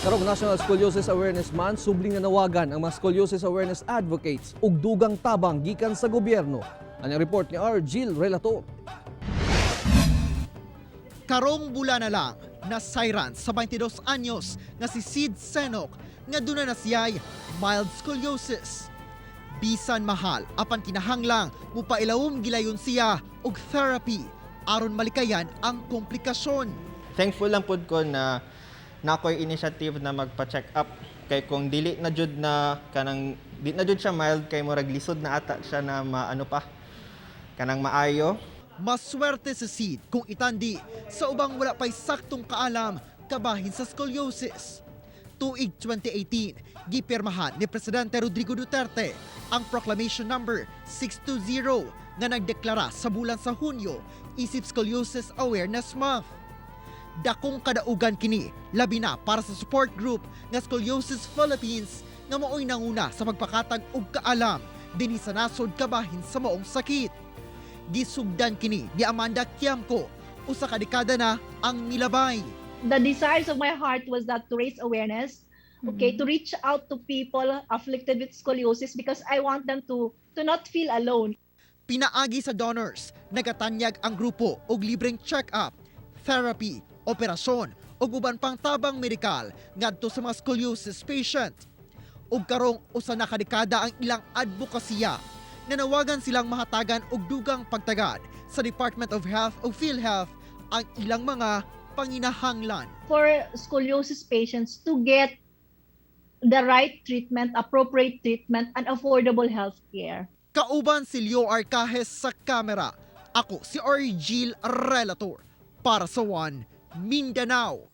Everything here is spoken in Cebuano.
Karong National Scoliosis Awareness Month, subling nanawagan ang mga scoliosis awareness advocates ug dugang tabang gikan sa gobyerno. Ang report ni R. Jill Relator. Karong bulan na lang nasayran sa 22 anyos nga si Sid Senok nga duna na siya'y mild scoliosis. Bisan mahal apan kinahanglang mupailawom gilayon siya og therapy aron malikayan ang komplikasyon. Thankful lang pud ko na nakoy initiative na magpa-check up kay kung dili na jud na kanang di na jud siya mild kay murag lisod na ata siya na maano pa kanang maayo. Maswerte si Sid kung itandi sa ubang wala pa'y saktong kaalam kabahin sa scoliosis. Tuig 2018, gipirmahan ni Presidente Rodrigo Duterte ang Proclamation Number 620 nga nagdeklara sa bulan sa Hunyo isip Scoliosis Awareness Month. Dakong kadaugan kini, labi na para sa support group nga Scoliosis Philippines nga maoy nanguna sa pagpakatag og kaalam dinhi sa nasod kabahin sa maong sakit. Gisugdan kini ni Amanda Kiamco, usa ka dekada na ang nilabay. The desires of my heart was that to raise awareness, okay, to reach out to people afflicted with scoliosis because I want them to not feel alone. Pinaagi sa donors, nagatanyag ang grupo og libreng check-up, therapy, operasyon ug uban pang tabang medikal ngadto sa mga scoliosis patient. Ug karong usa na ka dekada ang ilang advokasya, nanawagan silang mahatagan og dugang pagtagad sa Department of Health o PhilHealth ang ilang mga panginahanglan. For scoliosis patients to get the right treatment, appropriate treatment, and affordable health care. Kauban si Leo Arcajes sa kamera. Ako si Argil Relator para sa One Mindanao.